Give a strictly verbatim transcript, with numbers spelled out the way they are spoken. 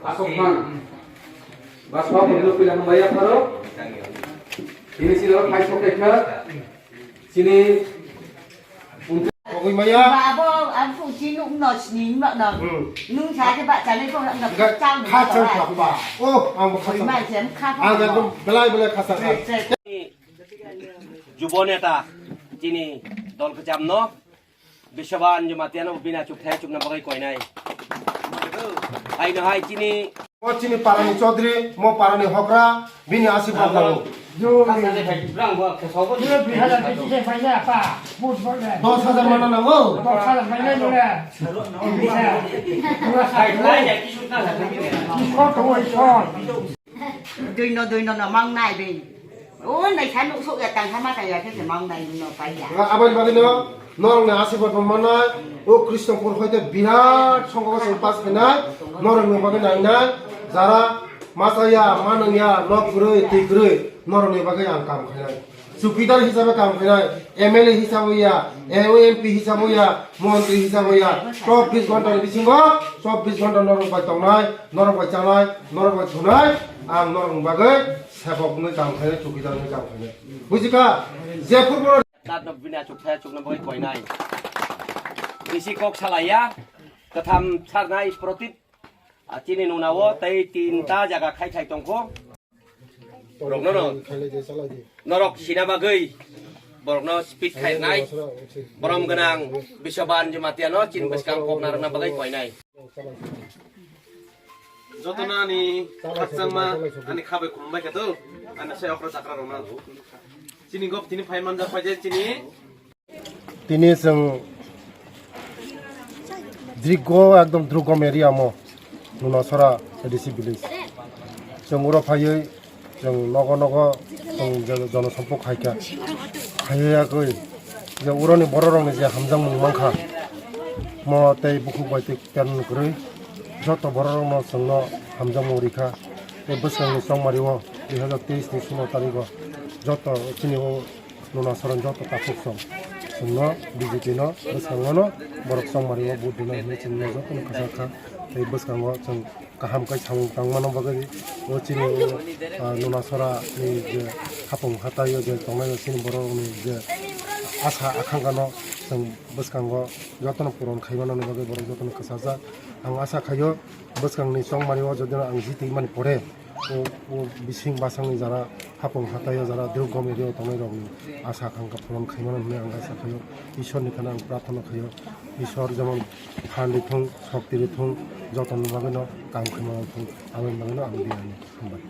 Asok man. Ba sabo no pila hambai ya pharo. Ini sini oro khai sok kha. Sini Pogwi maya. Ba abo, ang pung si nuk no sini nuk no. Hmm. Nung sa ke ba chale ko no. Ga chang kha chang kha pa. Oh, ang bo kha chang. Ma jem kha pa. Ang ekdom belai belai kha chang kha. Jubo neta chini dol kejam no. Biswaban Jamatia no bini achuk thai achuk na bagwi koinai. Hai no hai chini. O chini parani chodri, mo parani hokra, bini asirwad nango. Dos hajar mana nango? Dui no, dui no, no mang nai be. O nai sa nuk sok ya, tang sama ta ya, khe se mang nai no pai ya. Aboni bagwi no, norokni asirwad bo mannai, o Krishnapur hoite birat songkho se pass khainai, norokni bagwi nainai, jara masa ya, manung ya, nok kwrwi, twi kwrwi, norokni bagwi ang kam khainai. Chukidar hisabe kam khainai, M L A hisabe ya, M P hisabe ya, montri hisabe ya, chobbish ghonta ni bisingo, chobbish ghonta norok bai tongnai, norok bai chanai, norok bai thunai, ang norokni bagwi sebok wngwi kam khainai, chukidar wngwi kam khainai. Bujikha? Je phuru Tat no bini achuk thai achuk no bagwi koinai. Bisi kok salaiya, katham sarnai protip, a chini nunao tei tinta jaga khai thai tongkho. Borokno no. Norok sina bagwi borokno speech khairnai. Borom gwnang Biswaban Jamatia no chini bwskang kok narwkna bagwi koinai. Jotono ani khakchangma ani khabai khumbai kha to, ani sai okra chakra rokno. Chini gop tini phai manjak phai je chini. Tini chwng drigo ekdom drugom area mo Nunasora A D C village. Chwng uro phaiwi chwng nogo nogo chwng je jonosompok khaikha. Khaiwi yakwi je uroni bororokni je hamjakmung mankha, mo tei bukhuk bai tei terno kwrwi joto bororokno chwngno hamjakmung rikha. Tei bwskangni chongmario dui hazar teis ni sulo tarigo joto chini o Nunasora joto takhuk song chwngno B J P no bwskango no borok chongmario vote rwna hinwi chwngno jotono kwchak kha. Tei bwskango chwng kaham khe samung tangmano bagwi o chini o, ah, Nunasora ni je hapung hatai o je tongnai o chini borok ni je asa akhangkha no chwng bwskango jotono puron khaimano ni bagwi borok jotono kwchajak. Ang asa khaio bwskangni chongmani o jodi no ang jitwi mani pore o, o bising basangni jara hapung hatai o jara drugom area o tongnai rokni asa akhangkha puron khaimano hinwi ang asa khaio. Ishwar ni khana ang prarthana khaio. Ishwar jemon phan rithung, shokti rithung, jotoni bagwi no kaham khaimano thung, aboni bagwi no ang biyani hambai.